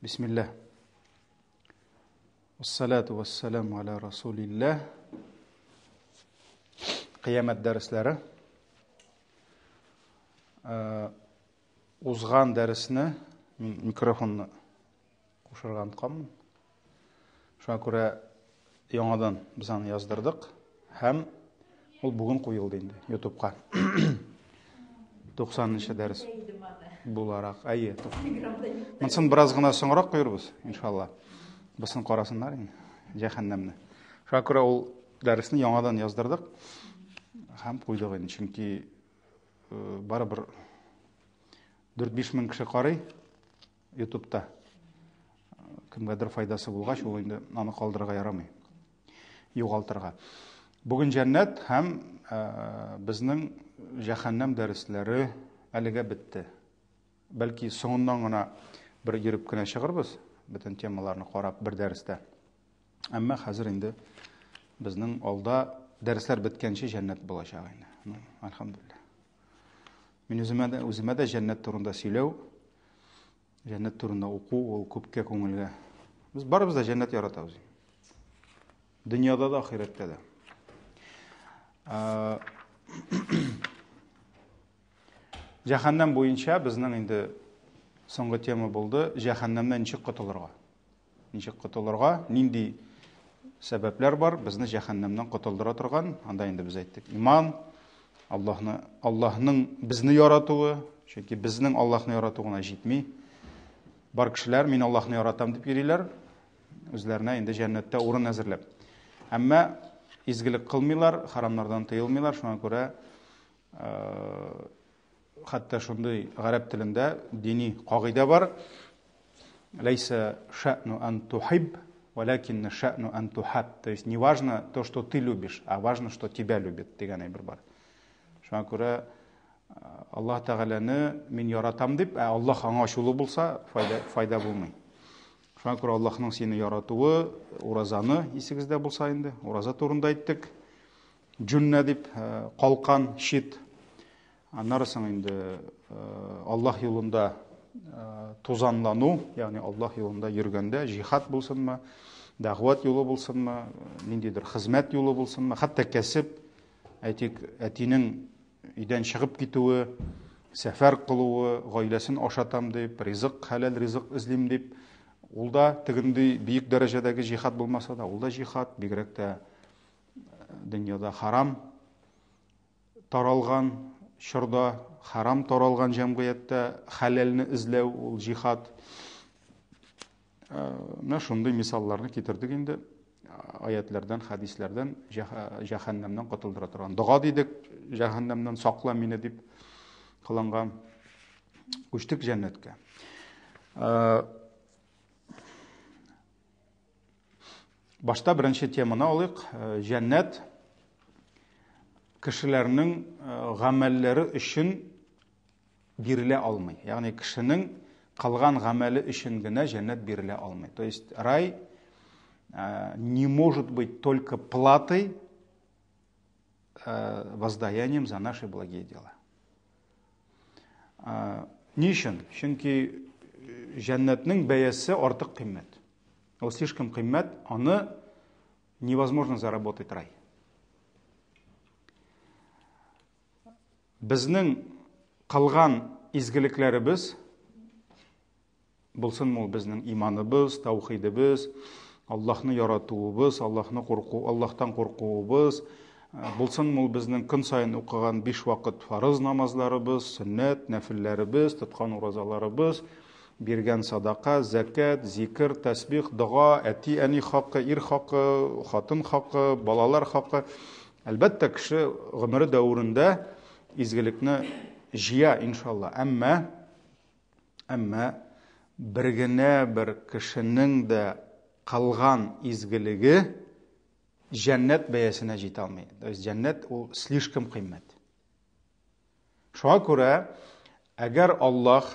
Бисмилләһ. Вассалату вассаламу аля расулилләһ. Кыямәт дәресләре. Узган дәресне мин микрофонны кушырга онытканмын. Шуңа күрә яңадан без аны яздырдык һәм ул бүген куелды инде YouTubeка. 90-нчы дәрес буларак. Әйе. Монысын бераз гына соңрак куербыз, иншалла. Бусын карасыннар инде, җәһәннәмне. Шуңа күрә ул дәресне яңадан яздырдык һәм куйдык инде, чөнки барыбер 4-5 мең кеше карый ютубта. Кемгәдер файдасы булгач, ул инде аны калдырырга ярамый. Югалтырга. Бүген җәннәт һәм безнең җәһәннәм дәресләре әлегә бетте. Бәлки соңыннан гына бер йөреп кенә чыгырбыз, бөтен темаларны карап бер дәрестә. Әмма хәзер инде безнең алда дәресләр беткәнче җәннәт булачак инде. Ну, әлхәмдүлилләһ. Мин үземә дә, үземә дә җәннәт турында сөйләү, җәннәт турында уку ул күпкә күңелгә. Без барыбыз да җәннәт яратабыз. Дөньяда да, ахирәттә дә. Җәһәннәм буенча безнең инде соңгы тема булды, җәһәннәмнән ничек котылырга? Ничек котылырга? Нинди сәбәпләр бар безне җәһәннәмнән котылдыра торган? Анда инде без әйттек, иман, Аллаһны, Аллаһның безне яратуы, чөнки безнең Аллаһны ярату гына җитми. Бар кешеләр мин Аллаһны яратам дип йөриләр, үзләренә инде җәннәттә урын әзерләп. Әмма изгелек кылмыйлар, харамнардан тыелмыйлар, шуңа күрә хәтта шундый гарәп телендә дини кагыйдә бар. Ләйсә шәъну ан тухиб, валякинна шәъну ан тухаб. То есть не важно то, что ты любишь, а важно, что тебя любят дигән әйбер бар. Шуңа күрә Аллаһ Тәгаләне мин яратам дип, ә Аллаһ аңа ачулы булса, файда, файда булмый. Шуңа күрә Аллаһның сине яратуы, уразаны исегездә булса инде, ураза турында әйттек. Җүннә дип, калкан, щит. Аннары соң инде Аллаһ юлында тузанлану, ягъни Аллаһ юлында йөргәндә җихад булсынмы, дәгъват юлы булсынмы, ниндидер хезмәт юлы булсынмы, хәтта кәсеп, әйтик, әтинең өйдән чыгып китүе, сәфәр кылуы, гаиләсен ашатам дип, ризык, хәләл ризык эзлим дип, ул да тегенди бөек дәрәҗәдәге җихад булмаса да, ул да җихад, бигрәк тә дөньяда харам таралган чорда, харам таралган җәмгыятьтә хәләлне эзләү ул җихад. Менә шундый мисалларны китердек инде аятлардан, хәдисләрдән җәһәннәмнән котылдыра торган. Дога дидек, җәһәннәмнән сакла мине дип кылынган. Күчтек җәннәткә. Башта беренче теманы алыйк. Җәннәт кешеләрнең гамәлләре өчен бирелә алмый. Ягъни кешенең кылган гамәле өчен генә җәннәт бирелә алмый. То есть рай не может быть только платой, воздаянием за наши благие дела. Ни өчен? Чөнки җәннәтнең бәясе артык кыйммәт. Ул слишком кыйммәт, аны невозможно заработать рай. Безнең кылган изгелекләребез булсынмы ул безнең иманыбыз, таухидыбыз, Аллаһны яратуыбыз, Аллаһны курку, Аллаһтан куркуыбыз, булсынмы ул безнең көн саен укыган биш вакыт фарыз намазларыбыз, сөннәт, нәфелләребез, тоткан уразаларыбыз, биргән садака, зәкят, зикер, тәсбих, дога, әти-әни хакы, ир хакы, хатын хакы, балалар хакы. Әлбәттә, кеше гомере дәверендә изгелекне җыя, иншалла. Әмма әмма бер генә бер кешенең дә кылган изгелеге җәннәт бәясенә җитә алмый. То есть җәннәт ул слишком кыйммәт. Шуңа күрә, әгәр Аллаһ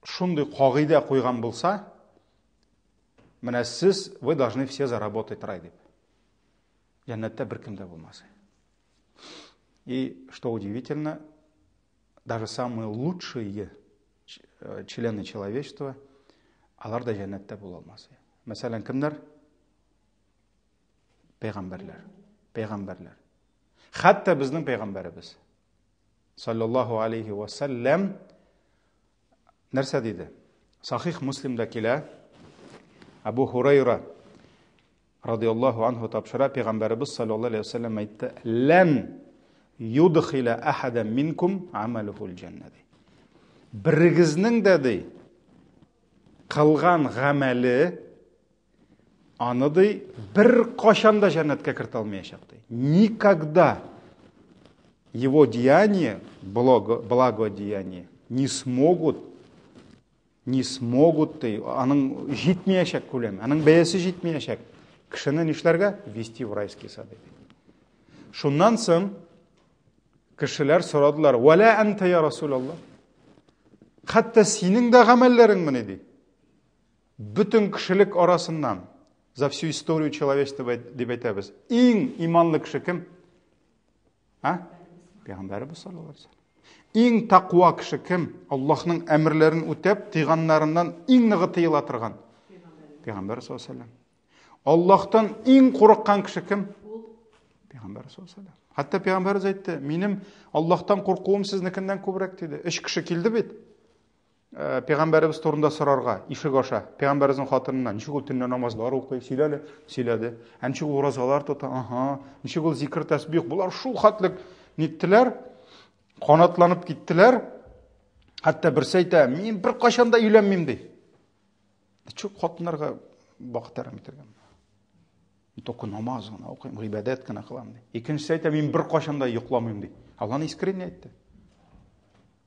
шундый кагыйдә куйган булса, менә сез, вы должны все заработать рай дип. Җәннәттә беркем дә булмас. И, что удивительно, даже самые лучшие члены человечества, алар да җәннәттә була алмас. Мәсәлән, кемнәр? Пәйгамбәрләр. Пәйгамбәрләр. Хәтта безнең пәйгамбәребез саллаллаһу алейхи ва саллям нәрсә диде? Сахих Муслимда килә. Абу Хурайра радиаллаһу анху тапшыра, пәйгамбәребез саллаллаһу алейхи ва саллям әйтте: "Лән юдхиля ахадан минкум амалухул җанна" ди. Берегезнең дә ди кылган гамәле аны ди бер кашан да җәннәткә кертә алмаячак ди. Никогда его деяние, благо, благодеяние не смогут не смогут ди, аның җитмәячәк күләме, аның бәясе җитмәячәк. Кешене нишләргә? Вести в райский сады. Шуннан соң кешеләр сорадылар: "Вала анта я Расулаллах?" Хәтта синең дә гамәлләрең ди? Бөтен кешелек арасыннан за всю историю человечества дип әйтәбез. Иң иманлы кеше кем? А? Пәйгамбәребез саллаллаһу алейһи вәсәлләм. Иң тақуа кеше кем? Аллаһның әмерләрен үтәп, тыйганнарыннан иң ныгы тыела торган. Пәйгамбәр саллаллаһу алейһи вәсәлләм. Аллаһтан иң курыккан кеше кем? Пәйгамбәр саллаллаһу алейһи вәсәлләм. Хәтта пәйгамбәребез әйтте, минем Аллаһтан куркуым сезнекеннән күбрәк диде. Өч кеше килде бит. Пәйгамбәребез турында сорарга, ишек аша, пәйгамбәребезнең хатыныннан, ничек ул төнлә намазлар укый, сөйләде, сөйләде. Ә ничек ул уразалар тота, аһа, ничек ул зикр, тәсбих, болар шул хәтлек ниттеләр, канатланып киттеләр. Хәтта берсе әйтә, мин бер кашан да өйләнмим, ди. Ничек хатыннарга вакыт әрәм итәргә? Мин только намаз гына укыйм, гыйбадәт кенә кылам, ди. Икенчесе әйтә, мин бер кашан да йокламыйм, ди. Алланы искренне әйтте.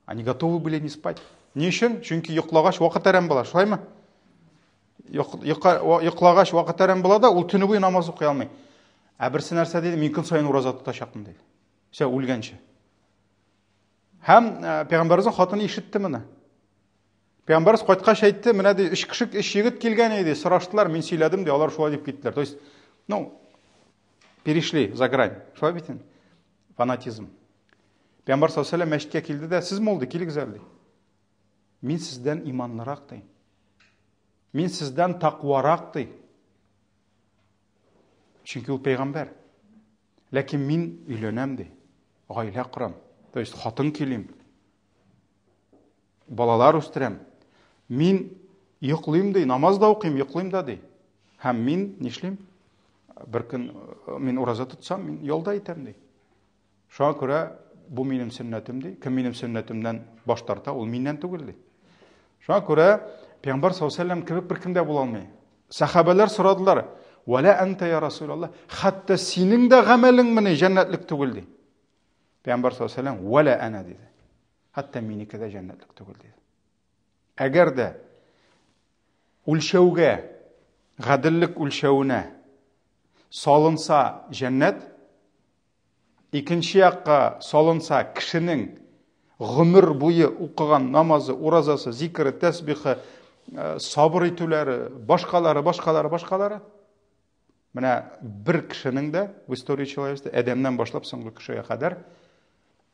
Они готовы были не спать. Ни өчен? Чөнки йоклагач вакыт әрәм була, шулаймы? Йоклагач вакыт әрәм була да, ул төне буе намаз укый алмый. Ә берсе нәрсә диде? Мин көн саен ураза тотачакмын диде. Все, үлгәнче. Һәм пәйгамбәребезнең хатыны ишетте моны. Пәйгамбәребез кайткач әйтте, менә ди, өч кеше, өч егет килгән иде, сораштылар, мин сөйләдем ди, алар шулай дип киттеләр. То есть, ну, перешли за грань. Шулай бит инде. Фанатизм. Пәйгамбәр саллаллаху алейһи мәчеткә килде дә, сез молды, килегез әле ди. Мин сездән иманлырак ди. Мин сездән тақварак ди. Чөнки ул пәйгамбәр. Ләкин мин өйләнәм ди. Гаилә корам. То есть хатын килим. Балалар үстерәм. Мин йоклыйм ди, намаз да укыйм, йоклыйм да ди. Һәм мин нишлим? Бер көн мин ураза тотсам, мин ялда итәм ди. Шуңа күрә бу минем сөннәтем ди. Кем минем сөннәтемнән баш тарта, ул миннән түгел ди. Шуңа күрә Пәйгамбәр саллаллаху алейһи вәсәлләм кебек беркем дә була алмый. Сәхабәләр сорадылар: "Вәлә анта я Расулаллаһ, хәтта синең дә гамәлең менә җәннәтлек түгел" ди. Пәйгамбәр саллаллаху алейһи вәсәлләм: "Вәлә ана" диде. Хәтта минеке дә җәннәтлек түгел диде. Әгәр дә үлчәүгә, гаделлек үлчәвенә салынса җәннәт, икенче якка салынса кешенең гомер буе укыган намазы, уразасы, зикре, тәсбихы, сабыр итүләре, башкалары, башкалары, башкалары. Менә бер кешенең дә в истории человечества Адәмнән башлап соңгы кешегә кадәр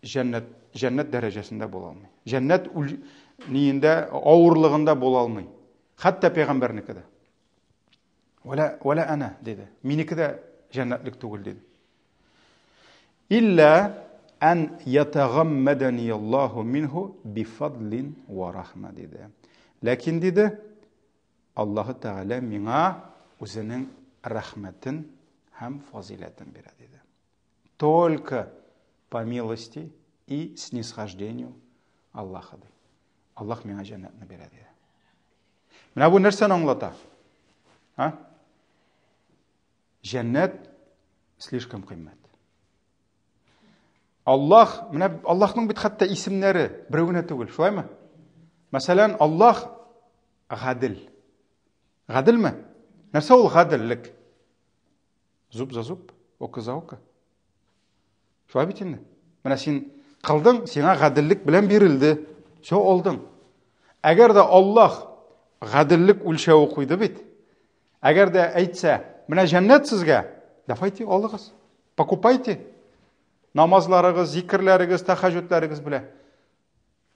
җәннәт җәннәт дәрәҗәсендә була алмый. Җәннәт ниендә авырлыгында була алмый. Хәтта пәйгамбәрнеке дә. Вәлә вәлә ана диде. Минеке дә җәннәтлек түгел диде. Илля ан ятагаммадани Аллаһу минху бифадлин ва рахма диде. Ләкин диде, Аллаһы Тәгалә миңа үзенең рәхмәтен һәм фазыйләтен бирә диде. Только по милости и снисхождению Аллаха ди. Аллаһ миңа җәннәтне бирә диде. Менә бу нәрсәне аңлата? А? Җәннәт слишком кыйммәт. Аллаһ, менә Аллаһның бит хәтта исемнәре берәү генә түгел, шулаймы? Мәсәлән, Аллаһ гадел. Гаделме? Нәрсә ул гаделлек? Зуб за зуб, око за око. Шулай бит инде. Менә син кылдың, сиңа гаделлек белән бирелде. Все алдың. Әгәр дә Аллаһ гаделлек үлчәве куйды бит. Әгәр дә әйтсә, менә җәннәт сезгә, давайте алыгыз. Покупайте. Намазларыгыз, зикерләрегез, тәхәҗүдләрегез белән.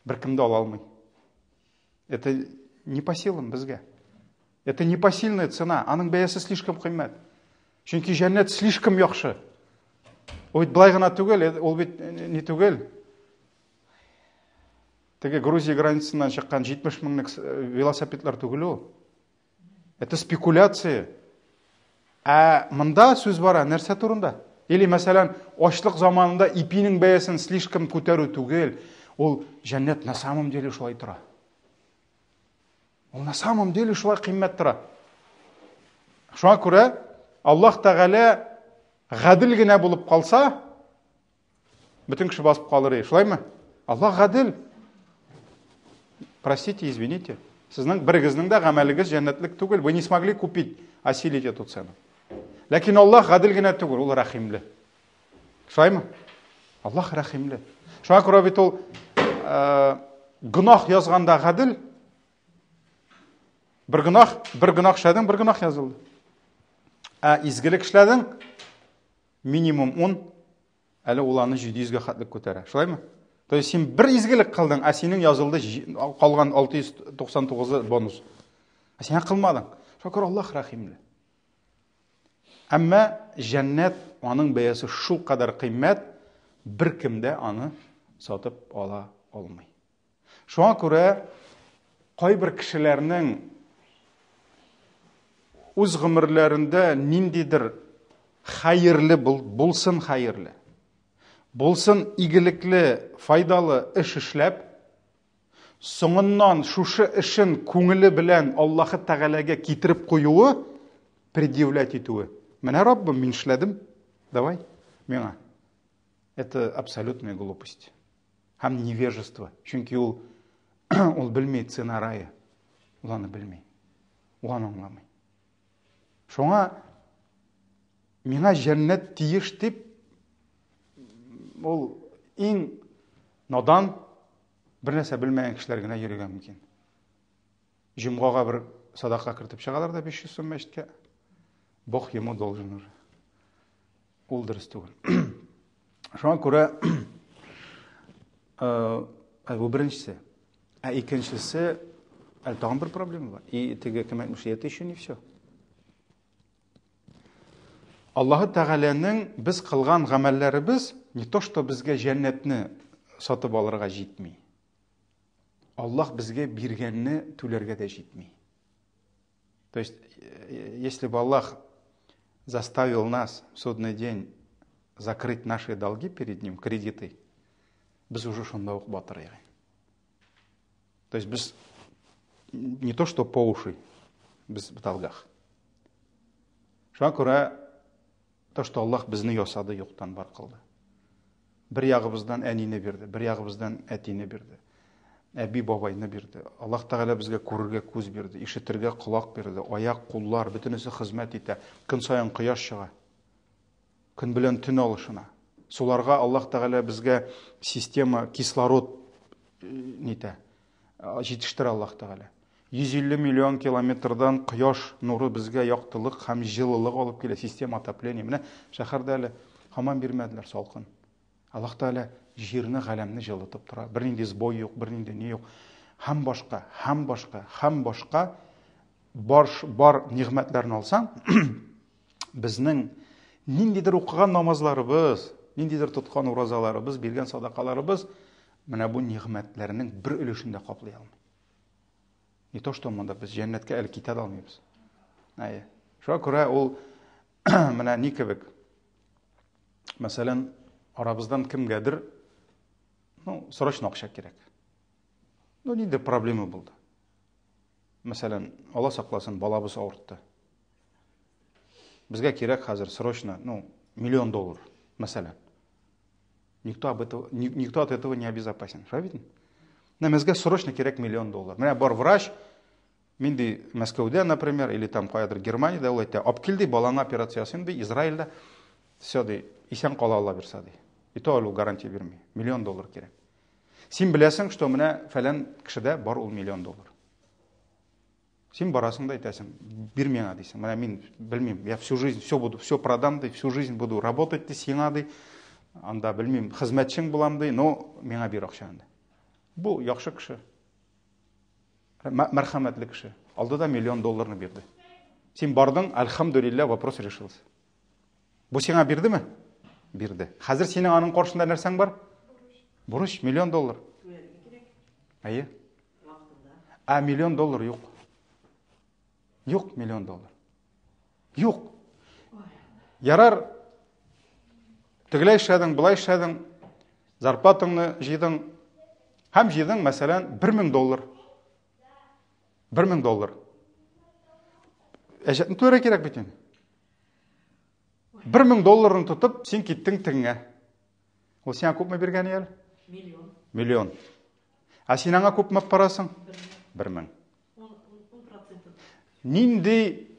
Беркем дә ала алмый. Это не по силам безгә. Это непосильная цена. Аның бәясе слишком кыйммәт. Чөнки җәннәт слишком яхшы. Ул бит былай гына түгел, ул бит не түгел. Теге Грузия границасыннан чыккан 70 меңлек велосипедлар түгел ул. Это спекуляция. Ә монда сүз бара нәрсә турында? Или, мәсәлән, ачлык заманында ипинең бәясен слишком күтәрү түгел. Ул җәннәт на самом деле шулай тора. Ул на самом деле шулай кыйммәт тора. Шуңа күрә Аллаһ Тәгалә гадел генә булып калса, бөтен кеше басып калыр иде. Шулаймы? Аллаһ гадел. Простите, извините. Сезнең берегезнең дә гамәлегез җәннәтлек түгел. Вы не смогли купить, осилить эту цену. Ләкин Аллаһ гадел генә түгел, ул рәхимле. Шулаймы? Аллаһ рәхимле. Шуңа күрә бит ул гөнаһ язганда гадел, бер гөнаһ, бер гөнаһ эшләдең, бер гөнаһ язылды. Ә изгелек эшләдең, минимум 10, әле ул аны 700 гә хәтлек күтәрә. Шулаймы? То есть син бер изгелек кылдың, ә синең язылды калган 699-ы бонус. Ә син кылмадың. Шуңа күрә Аллаһ рәхимле. Әмма җәннәт, аның бәясе шул кадәр кыйммәт, беркем дә аны сатып ала алмый. Шуңа күрә кайбер кешеләрнең үз гомерләрендә ниндидер хәерле булсын хәерле, булсын игелекле, файдалы эш эшләп, соңыннан шушы эшен күңеле белән Аллаһы Тәгаләгә китереп куюы, предъявлять итүе. Менә Раббым, мин эшләдем, давай миңа. Это абсолютная глупость. Һәм невежество. Чөнки ул белми цена рая. Ул аны белми. Ул аны аңламый. Шуңа миңа җәннәт тиеш дип ул иң надан, бер нәрсә белмәгән кешеләр генә йөрергә мөмкин. Җомгага бер садака кертеп чыгалар да 500 сум мәчеткә. Бог ему должен уже. Ул дөрес түгел. Шуңа күрә бу беренчесе. Ә икенчесе, әле тагын бер проблема бар. И теге кем әйтмешли, это еще не все. Аллаһы Тәгаләнең без кылган гамәлләребез не то, что безгә җәннәтне сатып алырга җитми. Аллаһ безгә биргәнне түләргә дә җитми. То есть, если бы Аллах заставил нас в судный день закрыть наши долги перед Ним, кредиты, без уже шунда ук батыр идек. То есть без не то что по уши, без в долгах. Шуңа күрә то, что Аллаһ безне ясады, юктан бар кылды. Бер ягыбыздан әнине бирде, бер ягыбыздан әтине бирде. Әби бабайны бирде. Аллаһ Тәгалә безгә күрергә күз бирде, ишетергә колак бирде, аяк, куллар, бөтенесе хезмәт итә. Көн саен кояш чыга. Көн белән төн алышына. Суларга Аллаһ Тәгалә безгә система кислород нитә, җитештерә Аллаһ Тәгалә. 150 миллион километрдан кояш нуры безгә яктылык һәм җылылык алып килә, система отопления. Менә шәһәрдә әле һаман бирмәделәр салкын. Аллаһ Тәгалә җирне, галәмне җылытып тора. Бернинди сбой юк, бернинди ни юк. Һәм башка, һәм башка, һәм башка бар, бар нигъмәтләрне алсаң, безнең ниндидер укыган намазларыбыз, ниндидер тоткан уразаларыбыз, биргән садакаларыбыз менә бу нигъмәтләрнең бер өлешен дә каплый алмый. Не то, что монда без җәннәткә әле китә дә алмыйбыз. Әйе. Шуңа күрә ул менә ни кебек. Мәсәлән, арабыздан кемгәдер, ну, срочно акча кирәк. Ну, ниндидер проблема булды. Мәсәлән, Алла сакласын, балабыз авыртты. Безгә кирәк хәзер срочно, ну, миллион доллар, мәсәлән. Никто об этого, никто от этого не обезопасен. Шулай бит? Менә безгә срочно кирәк миллион доллар. Менә бар врач, мин ди Мәскәүдә, например, или там каядыр Германиядә, ул әйтә, алып кил ди, балаңа операция ясыйм ди, Израильдә. Все ди, исән кала Алла бирсә ди. И то әле ул гарантия бирми. Миллион доллар кирәк. Син беләсең, что менә фәлән кешедә бар ул миллион доллар. Син барасың да әйтәсең, бир миңа дисең. Менә мин белмим, я всю жизнь все буду, все продам ди, всю жизнь буду работать ди, сиңа ди. Анда белмим, хезмәтчең булам ди, но миңа бир акчаны. Бу яхшы кеше. Мәрхәмәтле кеше. Алды да миллион долларны бирде. Син бардың, альхамдулилля, вопрос решился. Бу сиңа бирдеме? Бирде. Хәзер синең аның каршында нәрсәң бар? Бурыч, миллион доллар. Әйе. Ә миллион доллар юк. Юк миллион доллар. Юк. Ярар, тегеләй эшләдең, былай эшләдең, зарплатаңны җыйдың. Һәм җыйдың, мәсәлән, 1000 доллар. 1000 доллар. Әҗәтне түләргә кирәк бит инде. 1000 долларын тотып, син киттең тегеңә. Ул сиңа күпме биргән әле? Миллион. Миллион. Ә син аңа күпме барасың? 1000. Нинди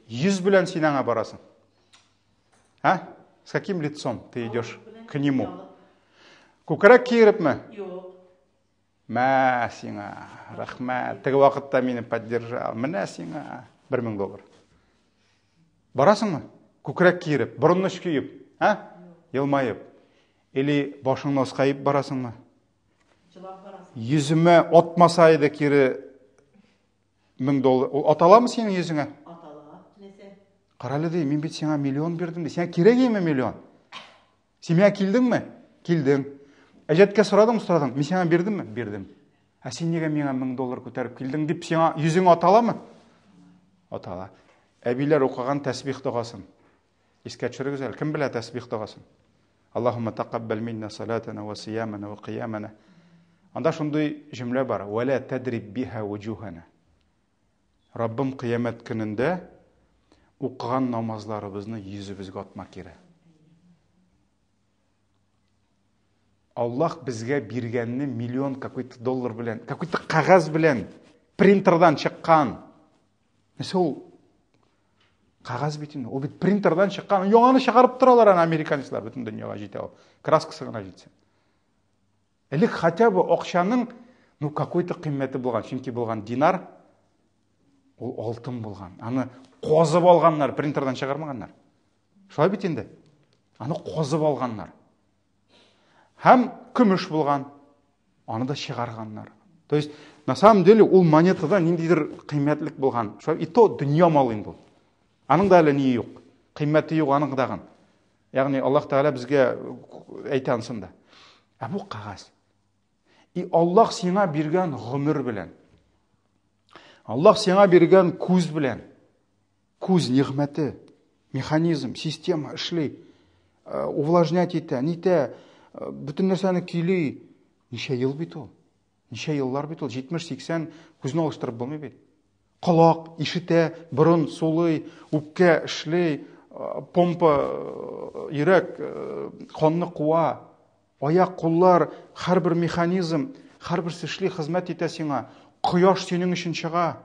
йөз белән син аңа барасың? А? С каким лицом ты идешь к нему? Күкрәк киерепме? Юк. Мә сиңа, рәхмәт. Теге вакытта мине поддержал. Менә сиңа 1000 доллар. Барасыңмы? Күкрәк киереп, борынны чөеп, а? Елмаеп. Или башыңны аска иеп барасыңмы? Йөземә атмаса иде кире 1000 доллар. Ул аталамы синең йөзеңә? Атала. Нәрсә? Карале ди, мин бит сиңа миллион бирдем ди. Сиңа кирәк име миллион? Син миңа килдеңме? Килдең. Әҗәткә сорадыңмы? Сорадың. Мин сиңа бирдемме? Бирдем. Ә син нигә миңа 1000 доллар күтәреп килдең дип сиңа йөзең аталамы? Атала. Әбиләр укыган тәсбих догасын. Искә төшерегез әле, кем белә тәсбих догасын? Аллаһумма тақаббал минна салатана ва сиямана ва кыямана. Анда шундый җөмлә бар: "Ва ла тадриб биха вуҗухана". Раббым кыямәт көнендә укыган намазларыбызны йөзебезгә атма кире. Аллаһ безгә биргәнне миллион какой-то доллар белән, какой-то кәгазь белән принтердан чыккан. Нәрсә ул? Кәгазь бит инде. Ул бит принтердан чыккан. Яңаны чыгарып торалар аны американецлар бөтен дөньяга җитә ул. Краскасы гына җитсен. Элек хотя бы акчаның ну какой-то кыйммәте булган, чөнки булган динар ул алтын булган. Аны казып алганнар, принтердан чыгармаганнар. Шулай бит инде. Аны казып алганнар. Һәм көмеш булган. Аны да чыгарганнар. То есть, на самом деле, ул монетада ниндидер кыйммәтлек булган. Шулай и то дөнья малы инде ул. Аның да әле ни юк. Кыйммәте юк аның дагын. Ягъни Аллаһ Тәгалә безгә әйтә ансын да. Ә бу кәгазь. И Аллаһ сиңа биргән гомер белән. Аллаһ сиңа биргән күз белән. Күз нигъмәте, механизм, система эшли, э, увлажнять итә, нитә, э, бөтен нәрсәне көйли. Ничә ел бит ул? Ничә еллар бит ул? 70-80 күзне алыштырып булмый бит. Колак ишетә, борын сулый, үпкә эшли, э, помпа, йөрәк канны куа, аяк, куллар, һәрбер механизм, һәрберсе эшли, хезмәт итә сиңа. Кояш синең өчен чыга.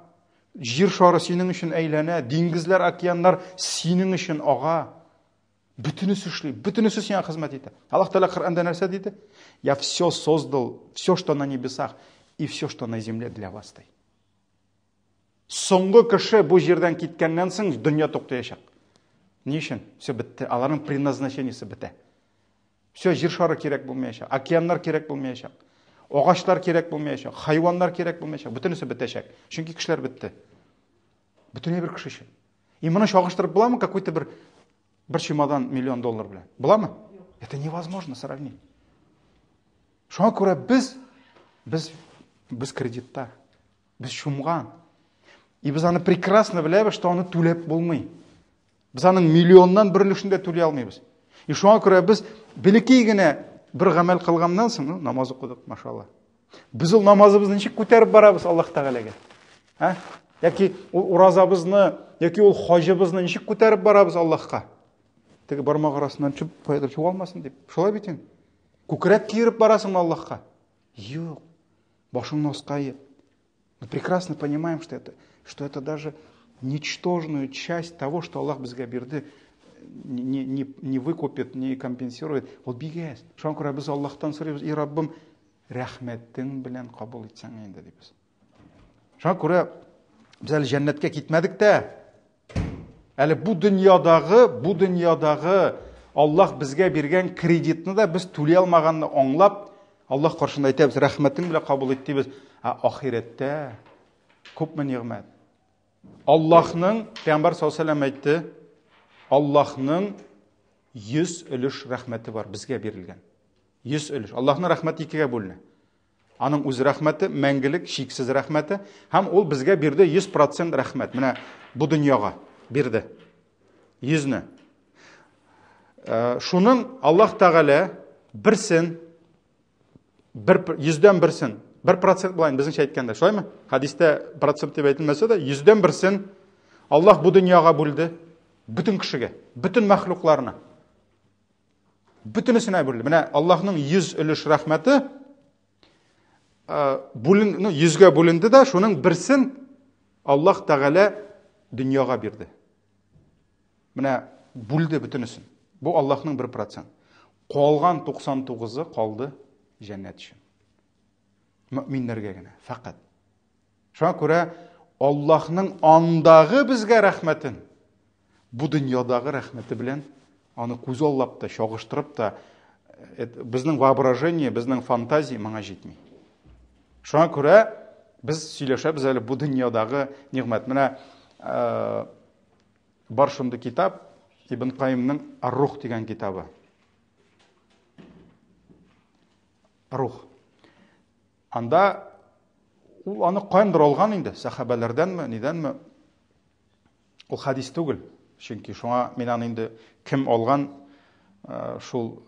Җир шары синең өчен әйләнә, диңгезләр, океаннар синең өчен ага. Бөтенесе эшли, бөтенесе сиңа хезмәт итә. Аллаһ Тәгалә Коръәндә нәрсә диде? Я все создал, все, что на небесах, и все, что на земле для вас. Ди. Соңгы кеше бу җирдән киткәннән соң дөнья туктаячак. Ни өчен? Все бетте. Аларның предназначениесе бетә. Все, җир шары кирәк булмаячак, океаннар кирәк булмаячак, агачлар кирәк булмаячак, хайваннар кирәк булмаячак, бөтенесе бетәчәк. Чөнки кешеләр бетте. Бөтенләй бер кеше өчен. И моны чагыштырып буламы какой-то бер бер чемодан миллион доллар белән? Буламы? Это невозможно сравнить. Шуңа күрә без без без кредитта. Без чумган. И без аны прекрасно беләбез, что аны түләп булмый. Без аның миллионнан бер өлешен дә түли алмыйбыз. И шуңа күрә без бәләкәй генә бер гамәл кылганнан соң, ну, намаз укыдык, машалла. Без ул намазыбызны ничек күтәреп барабыз Аллаһ Тәгаләгә? Ә? Яки ул уразабызны, яки ул хаҗыбызны ничек күтәреп барабыз Аллаһка? Теге бармак арасыннан чүп каядыр югалмасын дип. Шулай бит инде. Күкрәк киереп барасыңмы Аллаһка? Юк. Башыңны аска иеп. Мы прекрасно понимаем, что это, что это даже ничтожную часть того, что Аллаһ безгә бирде, не, не, не выкупит, не компенсирует. Ул бик әз. Шуңа күрә без Аллаһтан сорыйбыз, и Раббым, рәхмәтең белән кабул итсәң инде дибез. Шуңа күрә без әле җәннәткә китмәдек тә. Әле бу дөньядагы, бу дөньядагы Аллаһ безгә биргән кредитны да без түли алмаганны аңлап, Аллаһ каршында әйтәбез, рәхмәтең белән кабул ит дибез. Ә ахирәттә Күпме нигъмәт. Аллаһның, Пәйгамбәр саллаллаһу алейһи әйтте, Аллаһның 100 өлеш рәхмәте бар безгә бирелгән. 100 өлеш. Аллаһның рәхмәте икегә бүленә. Аның үз рәхмәте, мәңгелек, чиксез рәхмәте, һәм ул безгә бирде 100% рәхмәт. Менә бу дөньяга бирде. 100-не. Шуның Аллаһ Тәгалә берсен бер йөздән берсен, 1% була инде безнеңчә әйткәндә, шулаймы? Хәдистә процент дип әйтелмәсә дә, йөздән берсен Аллаһ бу дөньяга бүлде, бөтен кешегә, бөтен мәхлукларына. Бөтенесенә бүлде. Менә Аллаһның 100 өлеш рәхмәте бүлен, ну, 100гә бүленде дә, шуның берсен Аллаһ Тәгалә дөньяга бирде. Менә бүлде бөтенесен. Бу Аллаһның 1%. Калган 99-ы калды җәннәт өчен. Мөминнәргә генә, фәкать. Шуңа күрә Аллаһның андагы безгә рәхмәтен бу дөньядагы рәхмәте белән аны күзаллап та, чагыштырып та безнең воображение, безнең фантазия моңа җитми. Шуңа күрә без сөйләшәбез әле бу дөньядагы нигъмәт. Менә бар шундый китап, Ибн Каимның Ар-Рух дигән китабы. Рух. Анда ул аны каяндыр алган инде, сәхабәләрдәнме, нидәнме? Ул хадис түгел. Чөнки шуңа мин аны инде кем алган, шул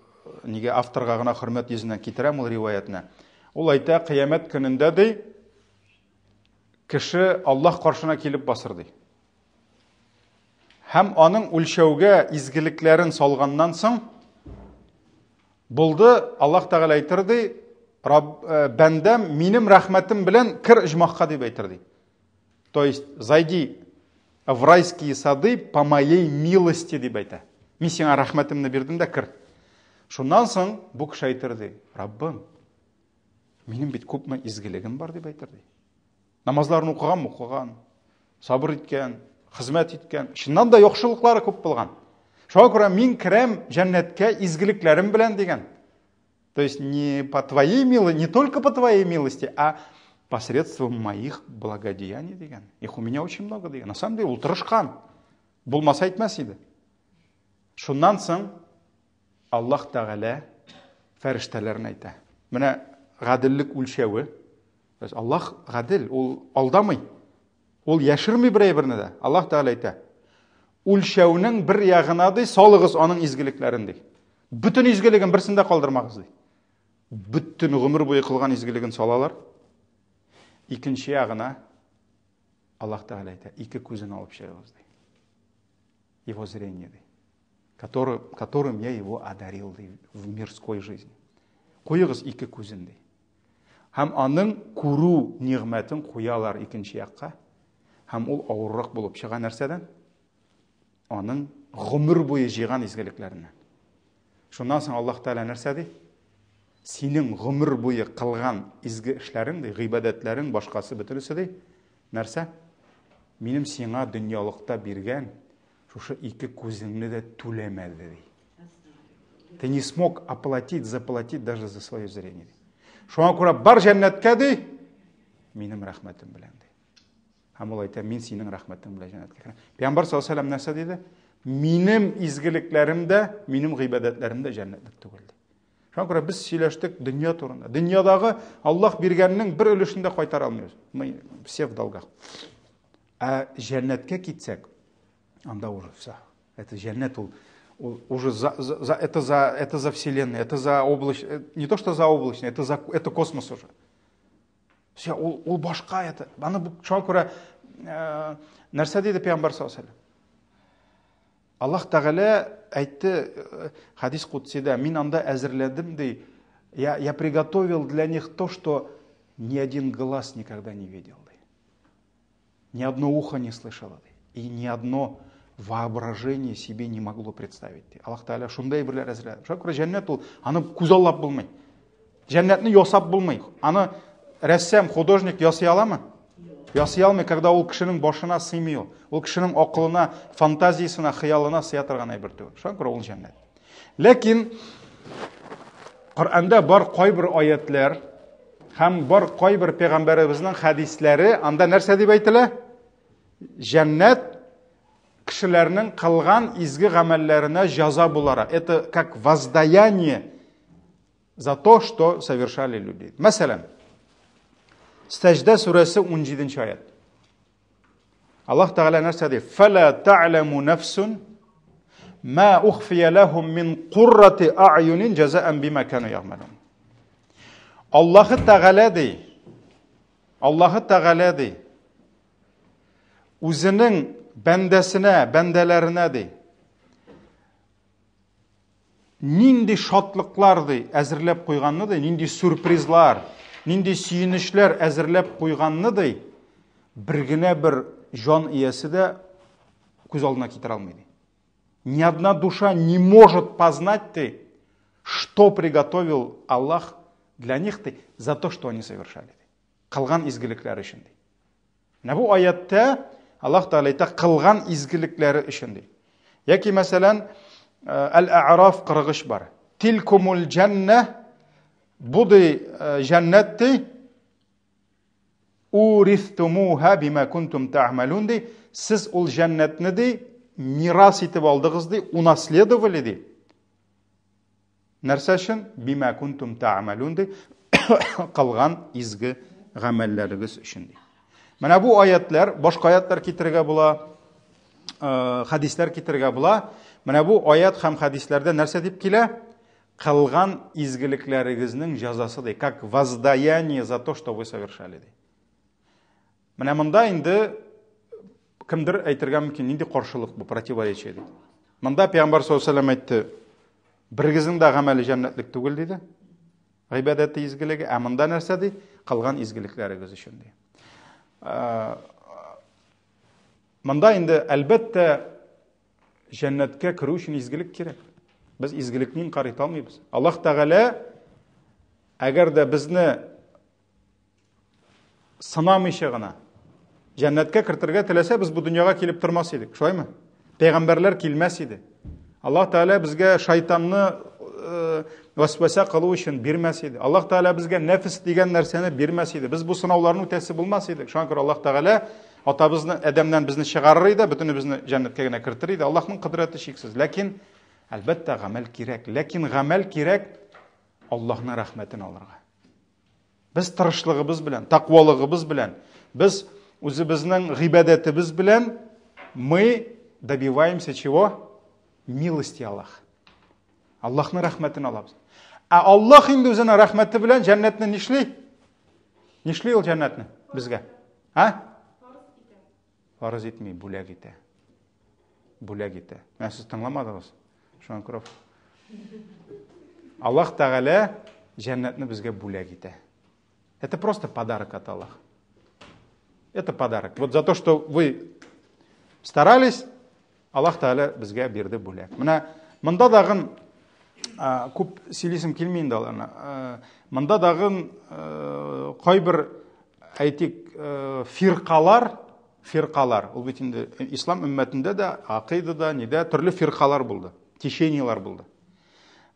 нигә авторга гына хөрмәт йөзеннән китерәм ул риваятны. Ул әйтә, кыямәт көнендә ди, кеше Аллаһ каршына килеп басыр ди. Һәм аның үлчәүгә изгелекләрен салганнан соң, булды, Аллаһ Тәгалә әйтер ди, Раб, э, бәндәм, минем рәхмәтем белән кер оҗмахка дип әйтер ди. То есть, зайди в райские сады по моей милости дип әйтә. Мин сиңа рәхмәтемне бирдем дә кер. Шуннан соң бу кеше әйтер ди, Раббым, минем бит күпме изгелегем бар дип әйтер ди. Намазларын укыган, укыган, сабыр иткән, хезмәт иткән. Чыннан да яхшылыклары күп булган. Шуңа күрә мин керәм җәннәткә изгелекләрем белән дигән. То есть не по твоей милости, не только по твоей милости, а посредством моих благодеяний дигән. Их у меня очень много дигән. На самом деле ул тырышкан. Булмаса әйтмәс иде. Шуннан соң Аллаһ Тәгалә фәрештәләрен әйтә. Менә гаделлек үлчәве. То есть Аллаһ гадел, ул алдамый. Ул яшерми бер әйберне дә. Аллаһ Тәгалә әйтә. Үлчәүнең бер ягына ди, салыгыз аның изгелекләрен ди. Бөтен изгелеген берсен дә калдырмагыз ди. Бөтен гомер буе кылган изгелеген салалар. Икенче ягына Аллаһ Тәгалә әйтә, ике күзен алып чыгыгыз ди. Его зрение ди. Который, которым я его одарил ди, в мирской жизни. Куегыз ике күзен ди. Һәм аның күрү нигъмәтен куялар икенче якка. Һәм ул авыррак булып чыга нәрсәдән? Аның гомер буе җыйган изгелекләреннән. Шуннан соң Аллаһ Тәгалә нәрсә ди? Синең гомер буе кылган изге эшләрең ди, гыйбадәтләрең, башкасы бөтенесе ди. Нәрсә? Минем сиңа дөньялыкта биргән шушы ике күзеңне дә түләмәде ди. Ты не смог оплатить, заплатить даже за свое зрение. Шуңа күрә бар җәннәткә ди, минем рәхмәтем белән ди. Һәм ул әйтә, мин синең рәхмәтең белән җәннәткә керәм. Пәйгамбәр саллаллаһу алейһи нәрсә диде? Минем изгелекләрем дә, минем гыйбадәтләрем дә җәннәтлек түгел ди. Шуңа күрә без сөйләштек дөнья турында. Дөньядагы Аллаһ биргәннең бер өлешен дә кайтара алмыйбыз. Мы все в долгах. Ә җәннәткә китсәк, анда уже все. Это җәннәт ул, ул уже за, за, это за, это за вселенной, это за облач, не то что за облачный, это за, это космос уже. Все, ул, ул башка это. Аны шуңа күрә э, нәрсә диде пәйгамбәр саллаллаху алейһи Аллаһ Тәгалә әйтте э, хадис кудсида, мин анда әзерләдем ди. Я, я приготовил для них то, что ни один глаз никогда не видел. Ди. Ни одно ухо не слышало. Ди. И ни одно воображение себе не могло представить. Ди. Аллаһ Тәгалә шундай әйберләр әзерләде. Шуңа күрә җәннәт ул аны күзаллап булмый. Җәннәтне ясап булмый. Аны рәссам, художник ясый аламы? Ясый алмый, когда ул кешенең башына сыймый ул. Ул кешенең акылына, фантазиясенә, хыялына сыя торган әйбер түгел. Шуңа күрә ул җәннәт. Ләкин Коръәндә бар кайбер аятлар, Һәм бар кайбер пәйгамбәребезнең хәдисләре, анда нәрсә дип әйтелә? Җәннәт кешеләрнең кылган изге гамәлләренә җаза буларак. Это как воздаяние за то, что совершали люди. Мәсәлән, Сәҗдә сүрәсе 17 аят. Аллаһ Тәгалә нәрсә ди? Фала та'ламу нафсун ма ухфия лахум мин куррати а'юнин җазаан бима кану ягъмалун. Аллаһ Тәгалә ди. Аллаһ Тәгалә ди. Үзенең бәндәсенә, бәндәләренә ди. Нинди шатлыклар ди әзерләп куйганны ди, нинди сюрпризлар, нинди сөенечләр әзерләп куйганны ди, бер генә бер җан иясе дә күз алдына китерә алмый ди. Ни одна душа не может познать ты, что приготовил Аллах для них ты за то, что они совершали. Кылган изгелекләр өчен ди. Менә бу аятта Аллаһ Тәгалә әйтә кылган изгелекләре өчен ди. Яки мәсәлән, Әл-А'раф 43 бар. Тилкумул җәннә бу ди җәннәт ди. Урифтумуха бима кунтум та'малун ди. Сез ул җәннәтне ди мирас итеп алдыгыз ди, унаследовали ди. Нәрсә өчен? Бима кунтум та'малун ди, кылган изге гамәлләрегез өчен ди. Менә бу аятлар, башка аятлар китерергә була, э, хәдисләр китерергә була. Менә бу аят һәм хәдисләрдә нәрсә дип килә? Кылган изгелекләрегезнең җәзасы ди, как воздаяние за то, что вы совершали ди. Менә монда инде кемдер әйтергә мөмкин, нинди каршылык бу, противоречие дип. Монда Пәйгамбәр саллаллаһу алейһи вәсәлләм әйтте, берегезнең дә гамәле җәннәтлек түгел диде. Гыйбадәте изгелеге, ә монда нәрсә ди? Кылган изгелекләрегез өчен ди. Э, монда инде әлбәттә җәннәткә керү өчен изгелек кирәк. Без изгелекне инкар итә алмыйбыз. Аллаһ Тәгалә әгәр дә безне сынамыйча гына җәннәткә кертергә теләсә, без бу дөньяга килеп тормас идек. Шулаймы? Пәйгамбәрләр килмәс иде. Аллаһ Тәгалә безгә шайтанны э, вәсвәсә кылу өчен бирмәс иде. Аллаһ Тәгалә безгә нәфес дигән нәрсәне бирмәс иде. Без бу сынауларны үтәсе булмас идек. Шуңа күрә Аллаһ Тәгалә атабызны Адәмнән безне чыгарыр иде, бөтенебезне җәннәткә генә кертер иде. Аллаһның кодрәте чиксез. Ләкин әлбәттә гамәл кирәк. Ләкин гамәл кирәк Аллаһның рәхмәтен алырга. Без тырышлыгыбыз белән, тәкъвалыгыбыз белән, без үзебезнең гыйбадәтебез белән мы добиваемся чего? Милости Аллаха. Аллаһның рәхмәтен алабыз. Ә Аллаһ инде үзенең рәхмәте белән җәннәтне нишли? Нишли ул җәннәтне безгә? А? Фарыз итми, бүләк итә. Бүләк итә. Менә сез тыңламадыгыз. Шуңа күрә Аллаһ Тәгалә җәннәтне безгә бүләк итә. Это просто подарок от Аллаха. Это подарок. Вот за то, что вы старались, Аллаһ Тәгалә безгә бирде бүләк. Менә монда дагын күп сөйлисем килми инде аларны. Монда дагын кайбер әйтик фиркалар, фиркалар, ул бит инде ислам өммәтендә дә, акыйдада, нидә төрле фиркалар булды, течениелар булды.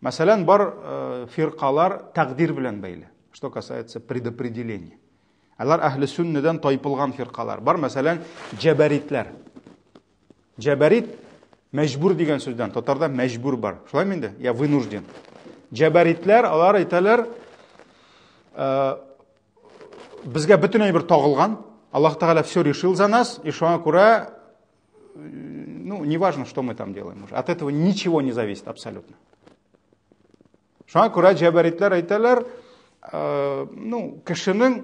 Мәсәлән, бар фиркалар тәкъдир белән бәйле, что касается предопределения. Алар әһле сүннедән тайпылган фиркалар. Бар, мәсәлән, җәбәритләр. Җәбәрит мәҗбүр дигән сүздән, татарда мәҗбүр бар. Шулаймы инде? Я вынужден. Җәбәритләр, алар әйтәләр, э, безгә бөтен әйбер тагылган, Аллаһ Тәгалә все решил за нас, и шуңа күрә, ну, неважно, что мы там делаем уже. От этого ничего не зависит абсолютно. Шуңа күрә җәбәритләр әйтәләр, э, ну, кешенең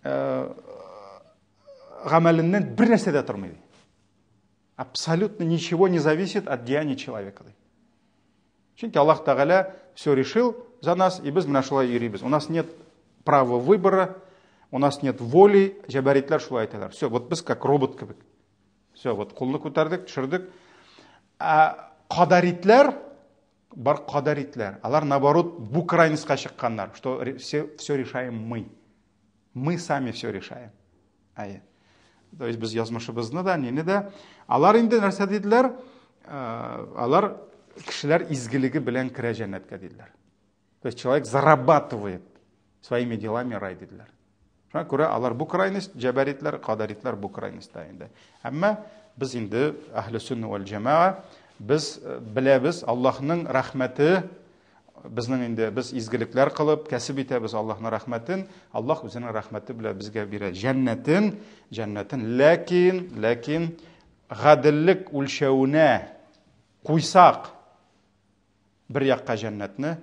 э, гамәленнән бер нәрсә дә тормый. Абсолютно ничего не зависит от деяний человека. Чөнки Аллаһ Тәгалә все решил за нас, и без менә шулай йөрибез. У нас нет права выбора, у нас нет воли, җәбәритләр шулай әйтәләр. Все, вот без как робот кебек. Все, вот кулны күтәрдек, төшердек. Ә кадаритләр, бар кадаритләр, алар наоборот бу крайностька чыкканнар, что все, все решаем мы. Мы сами все решаем. Әйе. То есть без язмышыбызны да, нине дә. Алар инде нәрсә диделәр? Э, алар кешеләр изгелеге белән керә җәннәткә диделәр. То есть человек зарабатывает. Своими делами рай диделәр. Шуңа күрә алар бу крайность, җәбәритләр, кадаритлар бу крайностьта инде. Әмма без инде әһле сөннә вәл җәмәа, без э, беләбез, Аллаһның рәхмәте безнең инде без изгелекләр кылып кәсеп итәбез Аллаһның рәхмәтен. Аллаһ үзенең рәхмәте белән безгә бирә җәннәтен, җәннәтен. Ләкин, ләкин гаделлек үлчәвенә куйсак, бер якка җәннәтне,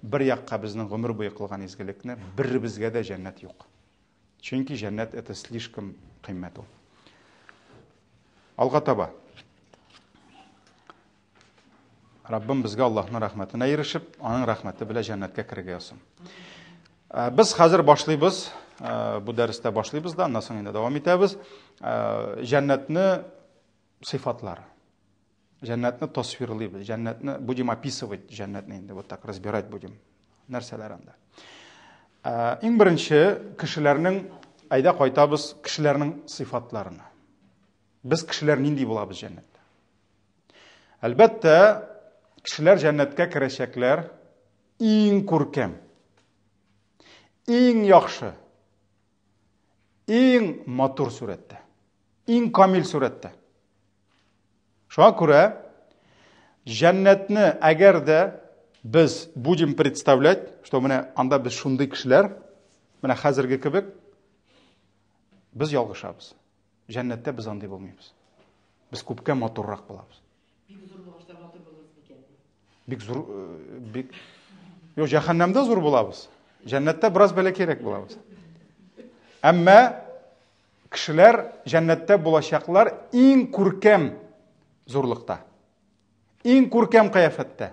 бер якка безнең гомер буе кылган изгелекне, беребезгә дә җәннәт юк. Чөнки җәннәт это слишком кыйммәт ул. Алга таба. Раббым безгә Аллаһның рәхмәтенә ирешеп, аның рәхмәте белән җәннәткә керергә язсын. Э, без хәзер башлыйбыз, э, бу дәрестә башлыйбыз да, аннан соң инде дәвам итәбез. Э, җәннәтне сыйфатлары. Җәннәтне тасвирлыйбыз, җәннәтне будем описывать, җәннәтне инде вот так разбирать будем. Нәрсәләр анда? Иң беренче кешеләрнең әйдә кайтабыз кешеләрнең сыйфатларына. Без кешеләр нинди булабыз җәннәттә? Әлбәттә, кешеләр җәннәткә керәчәкләр иң күркәм, иң яхшы, иң матур сурәттә, иң камил сурәттә. Шуңа күрә җәннәтне әгәр дә без будем представлять, что менә анда без шундый кешеләр, менә хәзерге кебек, без ялгышабыз. Җәннәттә без андый булмыйбыз. Без күпкә матуррак булабыз. Бик зур булгач та матур булырбыз микән? Бик зур, э, бик Юк, җәһәннәмдә зур булабыз. Җәннәттә бераз бәләкәйрәк булабыз. Әмма кешеләр җәннәттә булачаклар иң күркәм зурлыкта. Иң күркәм кыяфәттә.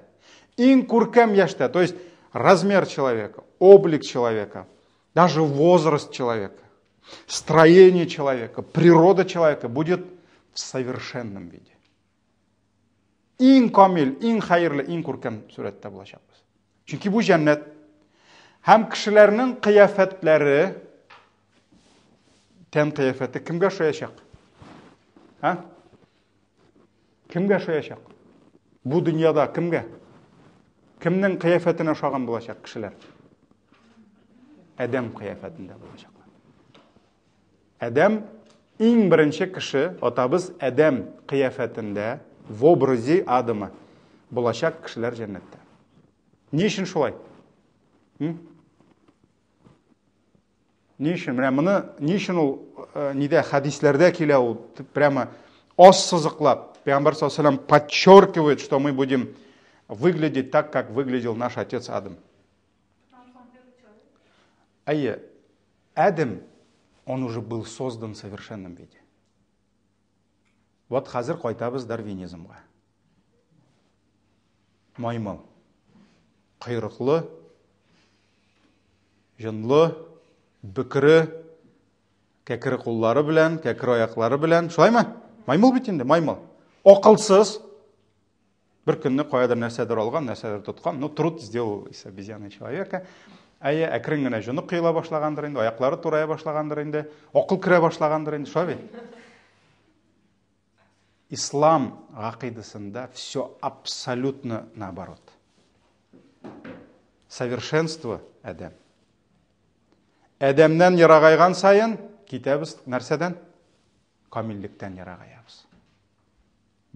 Иң күркәм яшьтә. То есть размер человека, облик человека, даже возраст человека, строение человека, природа человека будет в совершенном виде. Иң камил, иң хәерле, иң күркәм сурәттә булачакбыз. Чөнки бу җәннәт. Һәм кешеләрнең кыяфәтләре, тән кыяфәте кемгә ошаячак? Һа? Кемгә ошаячак? Бу дөньяда кемгә? Кемнең кыяфәтенә ошаган булачак кешеләр? Адәм кыяфәтендә булачаклар. Адәм иң беренче кеше, атабыз Адәм кыяфәтендә, в образе Адама булачак кешеләр җәннәттә. Ни өчен шулай? Ни өчен? Менә моны ни өчен ул э, нидә хәдисләрдә килә ул прямо аз сызыклап. Пәйгамбәр саллаллаху алейһи подчеркивает, что мы будем выглядеть так, как выглядел наш отец Адам. Әйе, Адам, он уже был создан в совершенном виде. Вот хәзер кайтабыз дарвинизмга. Маймыл. Койрыклы, җонлы, бөкре, кәкре куллары белән, кәкре аяклары белән. Шулаймы? Маймыл бит инде, маймыл. Акылсыз. Бер көнне каядыр нәрсәдер алган, нәрсәдер тоткан. Ну, труд сделал из обезьяны человека. Әйе, әкрен генә җоны коела башлагандыр инде, аяклары турая башлагандыр инде, акыл керә башлагандыр инде, шулай бит? Ислам гакыйдасында все абсолютно наоборот. Совершенство адәм. Адәмнән ерагайган саен китәбез нәрсәдән? Камиллектән ерагаябыз.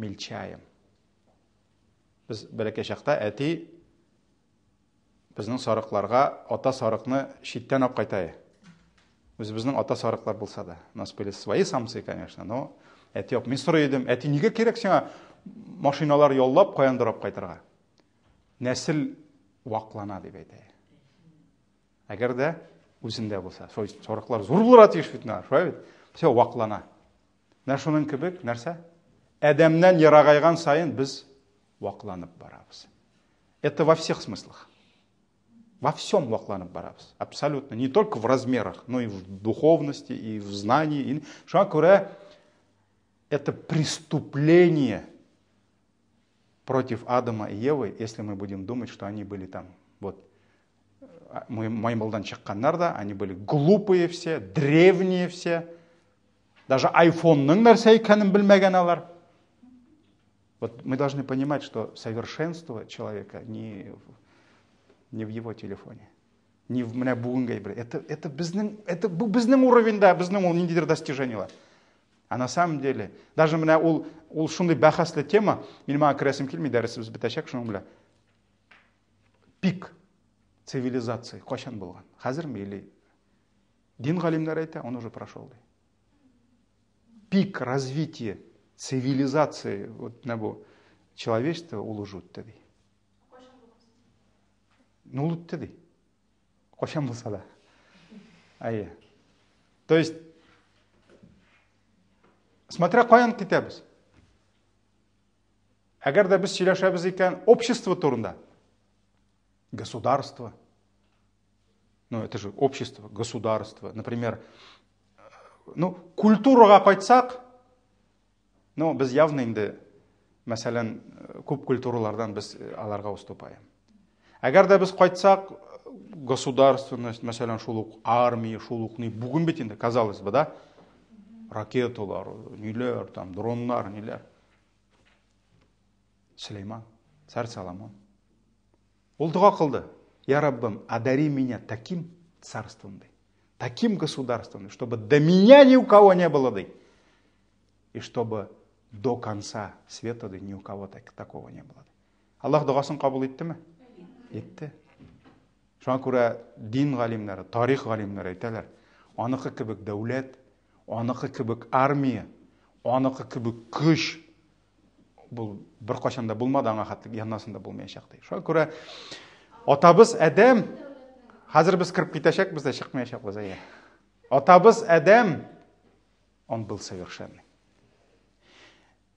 Мельчаем. Без бәләкәй чакта әти безнең сарыкларга ата сарыкны читтән алып кайта. Үзебезнең ата сарыклар булса да. У нас были свои самцы, конечно, но әти юк. Мин сорый идем, әти, нигә кирәк сиңа машиналар яллап, каяндыр алып кайтырга? Нәсел ваклана дип әйтә. Әгәр дә үзендә булса. Сарыклар зур булырга тиеш бит, шулай бит? Все ваклана. Менә шуның кебек нәрсә? Адәмнән ерагайган саен без вакланып барабыз. Это во всех смыслах. Во всем вакланып барабыз. Абсолютно. Не только в размерах, но и в духовности, и в знании. И... Шуңа күрә это преступление против Адама и Евы, если мы будем думать, что они были там. Вот. Маймылдан чыкканнар да, они были глупые все, древние все. Даже айфонның нәрсә икәнен белмәгән алар. Вот мы должны понимать, что совершенство человека не в его телефоне. Не менә бүгенге әйбер. Это безнең, это бу безнең уровеньда, безнең ул ниндидер достижениелар. А на самом деле, даже менә ул шундый бәхәсле тема, минем аңа керәсем килми, дәресебез бетәчәк шуның белән. Пик цивилизации кайчан булган? Хәзерме или дин галимнәре әйтә, он уже прошел. Ди. Пик развития цивилизации вот менә бу человечество ул уже үтте ди. Ну, ул үтте ди. Кайчан булса да. Әйе. То есть, смотря каян китәбез. Әгәр дә без сөйләшәбез икән общество турында, государство, ну это же общество, государство, например, ну, культурага кайтсак, ну, без явно инде, мәсәлән, күп культуралардан без аларга уступаем. Әгәр дә без кайтсак, государственность, мәсәлән, шул ук армия, шул ук ни, бүген бит инде, казалось бы, да? Ракеталар, ниләр, там, дроннар, ниләр. Сөләйман, царь Соломон. Ул дога кылды. Я Раббым, одари меня таким царством, ди, таким государством, чтобы до меня ни у кого не было, ди, и чтобы до конца света, ди, ни у кого такого не было. Аллаһ догасын кабул иттеме? Итте. Шуңа күрә дин галимнәре, тарих галимнәре әйтәләр, аныкы кебек дәүләт, аныкы кебек армия, аныкы кебек көч бу беркайчан да булмады, аңа хәтле яннан да булмаячак ди. Шуңа күрә атабыз Адәм, хәзер без кереп китәчәкбез дә чыкмаячакбыз, әйе. Атабыз Адәм, он был совершенный.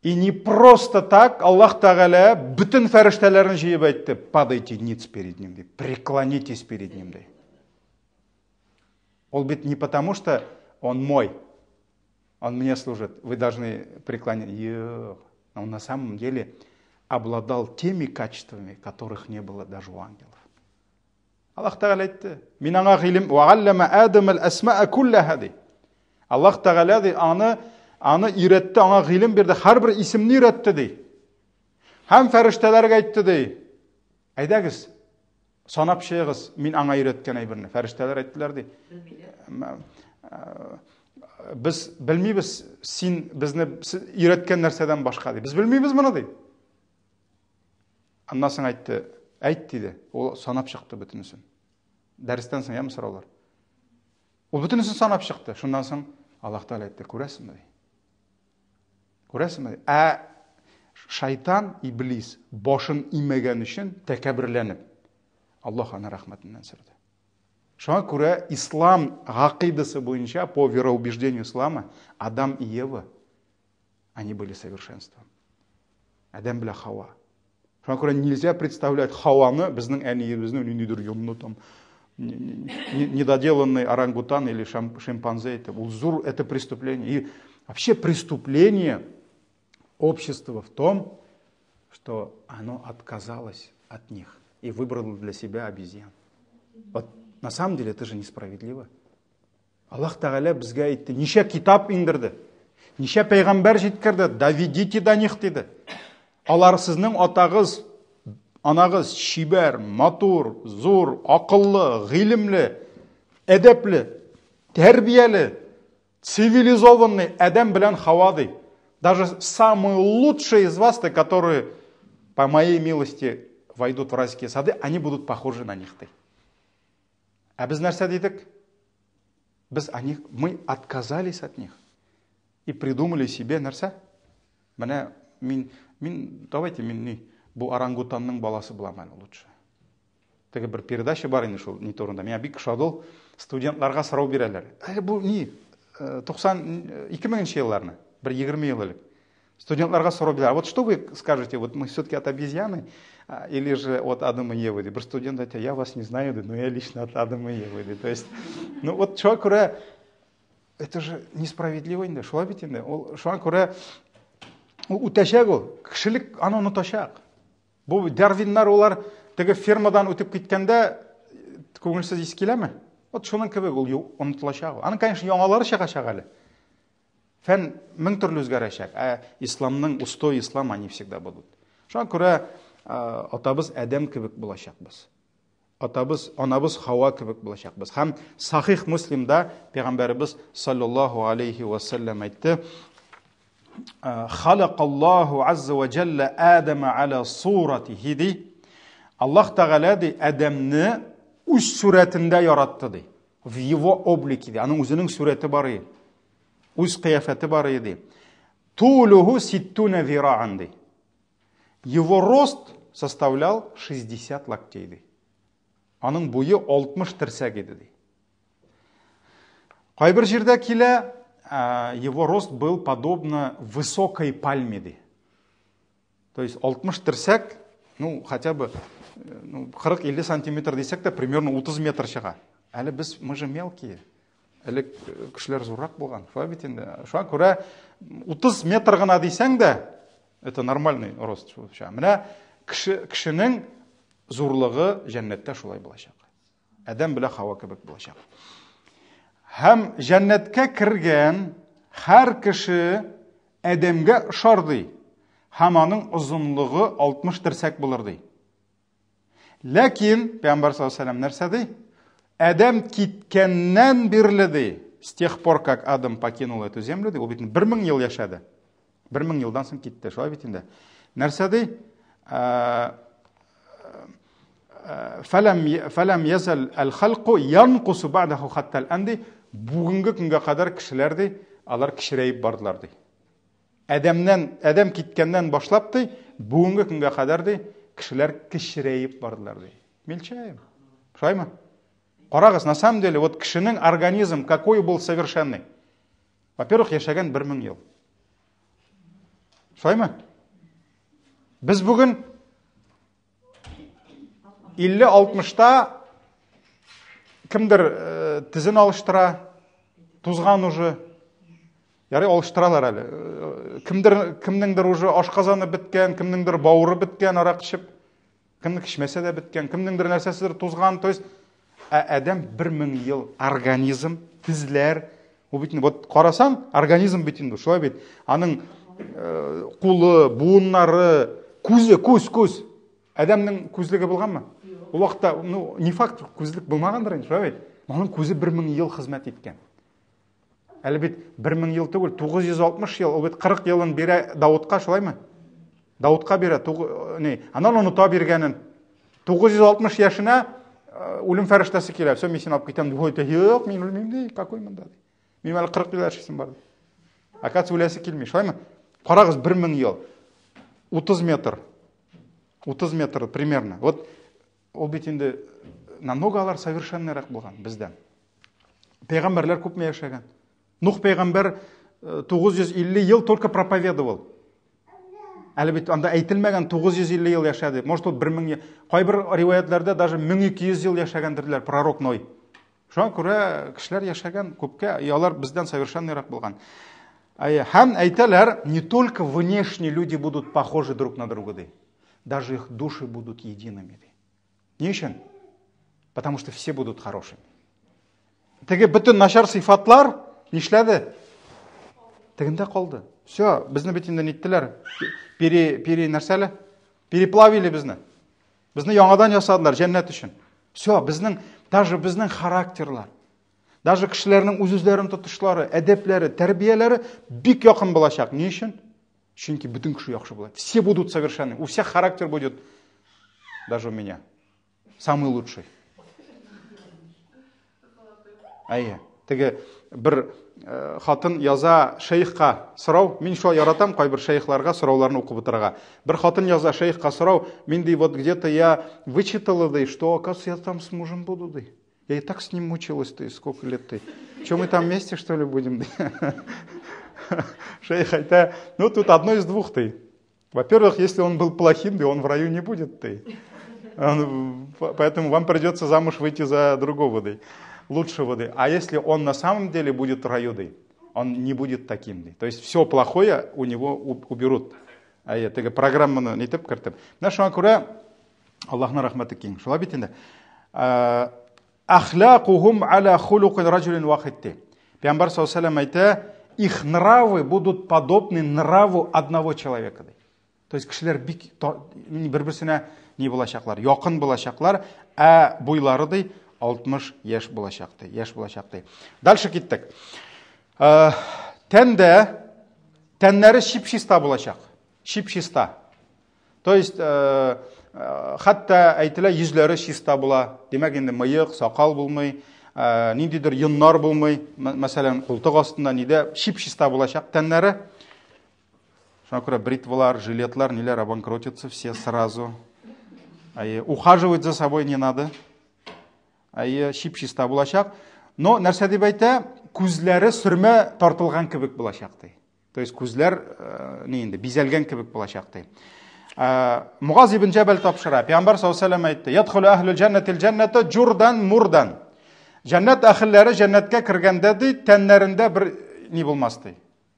И не просто так Аллаһ Тәгалә бөтен фәрештәләрен җыеп әйтте, падайте ниц перед ним, ди, преклонитесь перед ним, ди. Ул бит не потому, что он мой, он мне служит, вы должны преклонить. Юк. Он на самом деле обладал теми качествами, которых не было даже у ангелов. Аллаһ Тәгалә әйтте, мин аңа гыйлем, ва аллама Адам аль-асмаа куллаха, ди. Аллаһ Тәгалә ди, аны өйрәтте, аңа гыйлем бирде, һәрбер исемне өйрәтте, ди. Һәм фәрештәләргә әйтте, ди. Әйдәгез, санап чыгыгыз, мин аңа өйрәткән әйберне. Фәрештәләр әйттеләр, ди. Без белмибез, син безне өйрәткән нәрсәдән башка, ди. Без белмибез моны, ди. Аннан соң әйтте, әйт, диде. Ул санап чыкты бөтенесен. Дәрестән соң, яме сораулар. Ул бөтенесен санап чыкты. Шуннан соң Аллаһ Тәгалә әйтте, күрәсеңме, ди. Күрәсеңме? Ә шайтан, иблис башын имәгән өчен тәкәбберләнеп, Аллаһ аны рәхмәтеннән сөрде. Шуңа күрә ислам гакыйдасы буенча, по вероубеждению ислама, Адам и Ева, они были совершенством. Адәм белән Хава. Шуңа күрә нельзя представлять Хаваны, безнең әниебезне, ниндидер йонны там, недоделанный орангутан или шимпанзе. Это ул зур, это преступление. И вообще преступление общества в том, что оно отказалось от них и выбрало для себя обезьян. Вот на самом деле это же несправедливо. Аллаһ Тәгалә безгә әйтте, ничә китап иңдерде, ничә пәйгамбәр җиткерде, доведите до них диде. Алар сезнең атагыз, анагыз чибәр, матур, зур, акыллы, гыйлемле, әдәпле, тәрбияле, цивилизованный Адәм белән Хава ди. Даже самые лучшие из вас, те, которые по моей милости войдут в райские сады, они будут похожи на них. Ди. Ә без нәрсә дидек? Без о них, мы отказались от них и придумали себе нәрсә? Менә мин, мин, давайте мин ни, бу орангутанның баласы булам әле лучше. Теге бер передача бар инде шул ни турында. Миңа бик ошады ул. Студентларга сорау бирәләр. Әле бу ни, туксан ике меңенче елларны, бер егерме ел элек. Студентларга сорау бирәләр. Вот что вы скажете, вот мы все-таки от обезьяны или же от Адама и Евы? Бер студент әйтә, я вас не знаю, но я лично от Адама и Евы. То есть, ну вот шуңа күрә, это же несправедливо инде, шулай бит инде. Ул шуңа күрә ул үтәчәк ул, кешелек аны онытачак. Бу Дарвиннар улар теге фермадан үтеп киткәндә күңелсез ис киләме? Вот шуның кебек ул онытылачак. Аның, конечно, яңалары чыгачак әле. Фән мең төрле үзгәрәчәк, ә исламның устой ислам они всегда будут. Шуңа күрә атабыз Адәм кебек булачакбыз. Атабыз, анабыз Хава кебек булачакбыз. Һәм Сахих Муслимда пәйгамбәребез саллаллаһу алейхи ва саллям әйтте: Халакаллаһу азза ва җалла Адама аля суратихи ди. Аллаһ Тәгалә ди Адәмне үз сурәтендә яратты ди. В его облике ди. Аның үзенең сурәте бар иде. Үз кыяфәте бар иде. Тулуху ситтуна зираан ди. Его рост составлял 60 локтей ди. Аның буе 60 терсәк иде ди. Кайбер җирдә килә, его рост был подобно высокой пальме ди. То есть 60 терсәк, ну, хотя бы ну, 40-50 сантиметр дисәк тә, примерно 30 метр чыга. Әле без, мы же мелкие. Элек кешеләр зуррак булган. Шулай бит инде. Шуңа күрә 30 метр гына дисәң дә, это нормальный рост. Менә кеше, кешенең зурлыгы җәннәттә шулай булачак. Адәм белән Хава кебек булачак. Һәм җәннәткә кергән һәр кеше Адәмгә ошар ди. Һәм аның озынлыгы 60 терсәк булыр ди. Ләкин Пәйгамбәр саллаллаһу алейһи нәрсә ди? Адәм киткәннән бирле ди, с тех пор, как Адам покинул эту землю, ди, ул бит 1000 ел яшәде. 1000 елдан соң китте, шулай бит инде. Нәрсә ди? Фәләм фәләм язал әл-халку янкусу бa'даху хатта аль ди. Бүгенге көнгә кадәр кешеләр ди, алар кечерәеп бардылар ди. Адәмнән, Адәм киткәннән башлап ди, бүгенге көнгә кадәр ди, кешеләр кечерәеп бардылар ди. Мельчаем. Шулаймы? Карагыз, на самом деле, вот кешенең организм какой был совершенный. Во-первых, яшәгән 1000 ел. Шулаймы? Без бүген 50-60-та кемдер э, тезен алыштыра, тузган уже. Ярый алыштыралар әле. Э, кемдер, кемнеңдер уже ашказаны беткән, кемнеңдер бавыры беткән арак эчеп, кемнең эчмәсә дә беткән, кемнеңдер нәрсәседер тузган. То есть, ә адәм 1000 ел организм, тезләр, ул бит вот карасаң, организм бит инде, шулай бит. Аның э, кулы, буыннары, күзе, күз, күз. Адәмнең күзлеге булганмы? Ул вакытта, ну, не факт, күзлек булмагандыр инде, шулай бит. Аның күзе 1000 ел хезмәт иткән. Әле бит 1000 ел түгел, 960 ел, ул бит 40 елын бирә Давудка, шулаймы? Давудка бирә, не, аннан оныта биргәнен. 960 яшенә э, үлем фәрештәсе килә. Все, мин сине алып китәм. Ой, юк, мин үлмим ди, какой монда ди. Минем әле 40 ел яшисем бар ди. Оказывается, үләсе килми, шулаймы? Карагыз, 1000 ел. 30 метр. 30 метр примерно. Вот ул бит инде намного алар совершенныйрак булган бездән. Пәйгамбәрләр күпме яшәгән? Нух пәйгамбәр 950 э, ел только проповедовал. Әле бит анда әйтелмәгән 950 ел яшәде. Может, ул 1000 ел. Кайбер риваятларда даже 1200 ел яшәгәндерләр пророк Ной. Шуңа күрә кешеләр яшәгән күпкә, и алар бездән совершенныйрак булган. Һәм әйтәләр, не только внешне люди будут похожи друг на друга, ди. Даже их души будут едиными, ди. Ни өчен? Потому что все будут хорошими. Теге бөтен начар сыйфатлар нишләде? Тегендә калды. Все, безне бит инде ниттеләр. Пере, пере нәрсәле? Переплавили безне. Безне яңадан ясадылар җәннәт өчен. Все, безнең даже безнең характерлар, даже кешеләрнең үз-үзләрен тотышлары, әдәпләре, тәрбияләре бик якын булачак. Ни өчен? Чөнки бөтен кеше яхшы була. Все будут совершенны. У всех характер будет, даже у меня, самый лучший. Әйе. Теге бер э, хатын яза шейхка сорау. Мин шулай яратам кайбер шейхларга сорауларны укып утырырга. Бер хатын яза шейхка сорау. Мин ди, вот где-то я вычитала, ди, что, оказывается, я там с мужем буду, ди. Я и так с ним мучилась, ты, сколько лет ты. Че, мы там вместе, что ли, будем? Шейх әйтә, ну тут одно из двух ты. Во-первых, если он был плохим, да он в раю не будет ты. Он, поэтому вам придется замуж выйти за другого, да, лучшего. Да. А если он на самом деле будет в раю, да, он не будет таким. Да. То есть все плохое у него уберут. Әйе, теге программаны нитеп кертеп. Менә шуңа күрә Аллаһның рәхмәте киң. Шулай бит инде. Ахлакухум аля хулукин раджулин вахид ди. Пәйгамбәр саллаллаху алейһи әйтә, их нравы будут подобны нраву одного человека ди. То есть кешеләр бик бер-берсенә ни булачаклар, якын булачаклар, ә буйлары ди 60 яшь булачак ди, яшь булачак ди. Дальше киттек. Тәндә тәннәре чип-чиста булачак. Чип-чиста. То есть, хәтта әйтелә, йөзләре чиста була. Димәк, инде мыек, сакал булмый, ниндидер йоннар булмый. Мәсәлән, култык астында нидә чип-чиста булачак тәннәре. Шуңа күрә бритвалар, жилетлар, ниләр обанкротятся все сразу. Әйе, ухаживать за собой не надо. Әйе, чип-чиста булачак. Но нәрсә дип әйтә, күзләре сөрмә тартылган кебек булачак ди. То есть күзләр ни инде бизәлгән кебек булачак ди. Мугаз ибн Җәбәл тапшыра. Пәйгамбәр саллаллаһу алейһи вәсәлләм әйтте: "Ядхулу әһлул җәннәтил җәннәтә җурдан мурдан." Җәннәт әһелләре җәннәткә кергәндә ди, тәннәрендә бер ни булмас ди.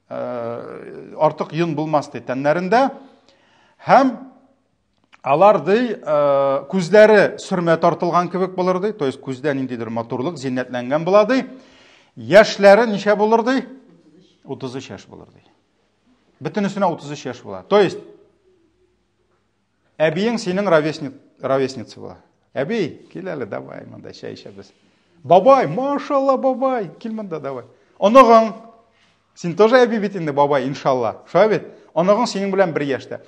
Артык йон булмас ди тәннәрендә. Һәм алар ди, күзләре сөрмә тартылган кебек булыр ди, то есть күздә ниндидер матурлык, зиннәтләнгән була ди. Яшьләре ничә булыр ди? 33 яшь булыр ди. Бөтенесенә 33 яшь була. То есть әбиең синең ровесница була. Әби, кил әле, давай, монда чәй эчәбез. Бабай, машалла, бабай, кил монда, давай. Оныгың, син тоже әби бит инде, бабай, иншалла. Шулай бит? Оныгың синең белән бер яшьтә.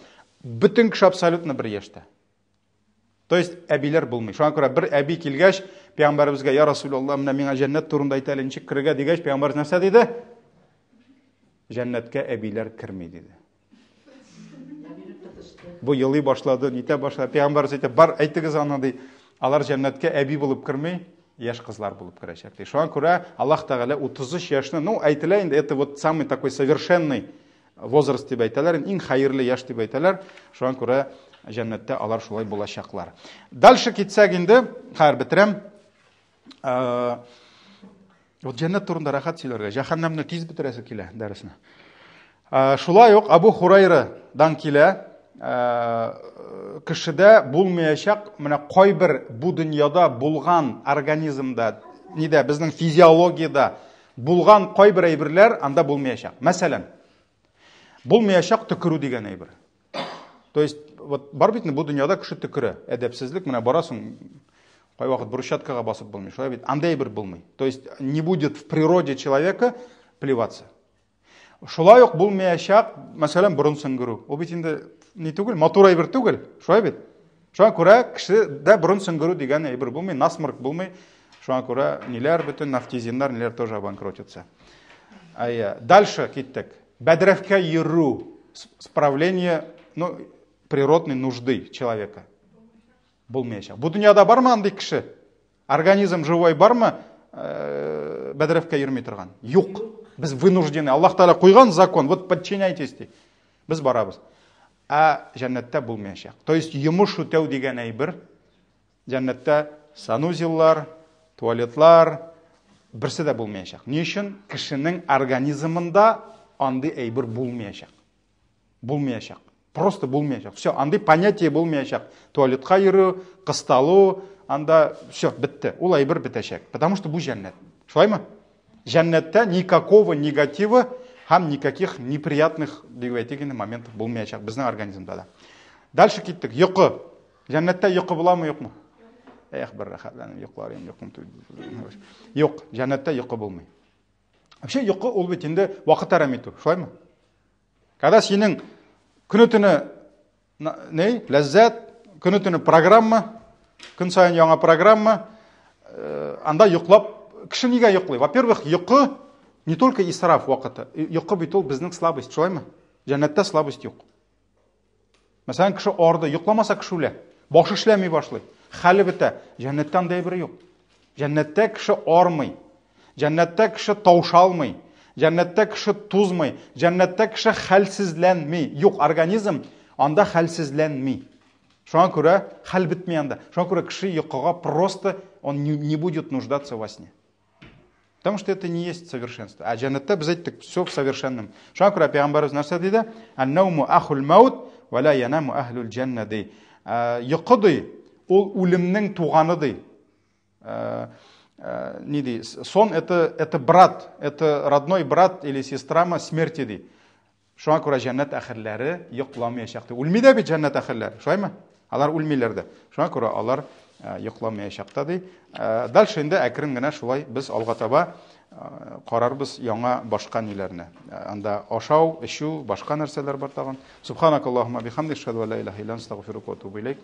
Бөтен кеше абсолютно бер яшьтә. То есть әбиләр булмый. Шуңа күрә бер әби килгәч, пәйгамбәребезгә, я Расулалла, менә миңа җәннәт турында әйт әле, ничек керергә дигәч, пәйгамбәребез нәрсә диде? Җәннәткә әбиләр керми диде. Бу елый башлады, нитә башлады. Пәйгамбәребез әйтә, бар, әйтегез аны ди. Алар җәннәткә әби булып керми, яшь кызлар булып керәчәк ди. Шуңа күрә Аллаһ Тәгалә 33 яшьне, ну, әйтелә инде, это вот самый такой совершенный возраст дип әйтәләр, иң хәерле яшь дип әйтәләр. Шуңа күрә җәннәттә алар шулай булачаклар. Дальше китсәк инде, хәер бетерәм. Вот җәннәт турында рәхәт сөйләргә, җәһәннәмне тиз бетерәсе килә дәресне. Шулай ук Абу Хурайрадан килә, кешедә булмаячак менә кайбер бу дөньяда булган организмда, нидә, безнең физиологиядә булган кайбер әйберләр анда булмаячак. Мәсәлән, булмаячак төкерү дигән әйбер. То есть, вот бар бит бу дөньяда кеше төкерә. Әдәпсезлек, менә барасың, кайвакыт брусчаткага басып булмый. Шулай бит, анда әйбер булмый. То есть, не будет в природе человека плеваться. Шулай ук булмаячак, мәсәлән, борын сеңгерү. Ул бит инде ни түгел, матур әйбер түгел. Шулай бит. Шуңа күрә кешедә борын сеңгерү дигән әйбер булмый, насморк булмый. Шуңа күрә ниләр бөтен нафтизиннар, ниләр тоже обанкротятся. Әйе, дальше киттек. Бәдрәфкә йөрү, справление, ну, природной нужды человека. Булмаячак. Бу дөньяда бармы андый кеше? Организм живой бармы? Бәдрәфкә йөрми торган. Юк. Без вынуждены. Аллаһ Тәгалә куйган закон, вот подчиняйтесь ди. Без барабыз. Ә җәннәттә булмаячак. То есть йомыш үтәү дигән әйбер җәннәттә санузеллар, туалетлар берсе дә булмаячак. Ни өчен? Кешенең организмында андый әйбер булмаячак. Булмаячак. Просто булмаячак. Все, андый понятие булмаячак. Туалетка йөрү, кысталу, анда все, бетте. Ул әйбер бетәчәк. Потому что бу җәннәт. Шулаймы? Җәннәттә никакого негатива һәм никаких неприятных, дип әйтик инде, моментов булмаячак безнең организмда да. Дальше киттек. Йокы. Җәннәттә йокы буламы, юкмы? Эх, бер рәхәтләнеп йоклар идем, йокым туйды. Юк, җәннәттә йокы булмый. Вообще йокы ул бит инде вакыт әрәм итү, шулаймы? Когда синең көне-төне не, ләззәт, көне-төне программа, көн саен яңа программа, анда йоклап, кеше нигә йоклый? Во-первых, йокы не только исраф вакыты, йокы бит ул безнең слабость, шулаймы? Җәннәттә слабость юк. Мәсәлән, кеше арды, йокламаса кеше үлә. Башы эшләми башлый. Хәле бетә. Җәннәттә андый әйбер юк. Җәннәттә кеше армый. Җәннәттә кеше таушалмый. Җәннәттә кеше тузмый. Җәннәттә кеше хәлсезләнми. Юк, организм анда хәлсезләнми. Шуңа күрә хәл бетми анда. Шуңа күрә кеше йокыга просто он не будет нуждаться во сне. Потому что это не есть совершенство. А җәннәттә без әйттек, все в совершенном. Шуңа күрә пәйгамбәребез нәрсә диде? Ан-науму ахул маут ва ла янаму ахлул җәннә ди. Йокы ди, ул үлемнең туганы ди. Ни ди? Сон это брат, это родной брат или сестра смерти ди. Шуңа күрә җәннәт әһелләре йокламаячак ди. Үлми дә бит җәннәт әһелләре, шулаймы? Алар үлмиләр дә. Шуңа күрә алар йокламаячак та ди. Дальше инде әкрен генә шулай без алга таба карарбыз яңа башка ниләрне. Анда ашау, эчү, башка нәрсәләр бар тагын. Субханакаллаһумма бихамдик, ашһаду ан ла илаһа илля анта, астагфирука ва атубу илейк.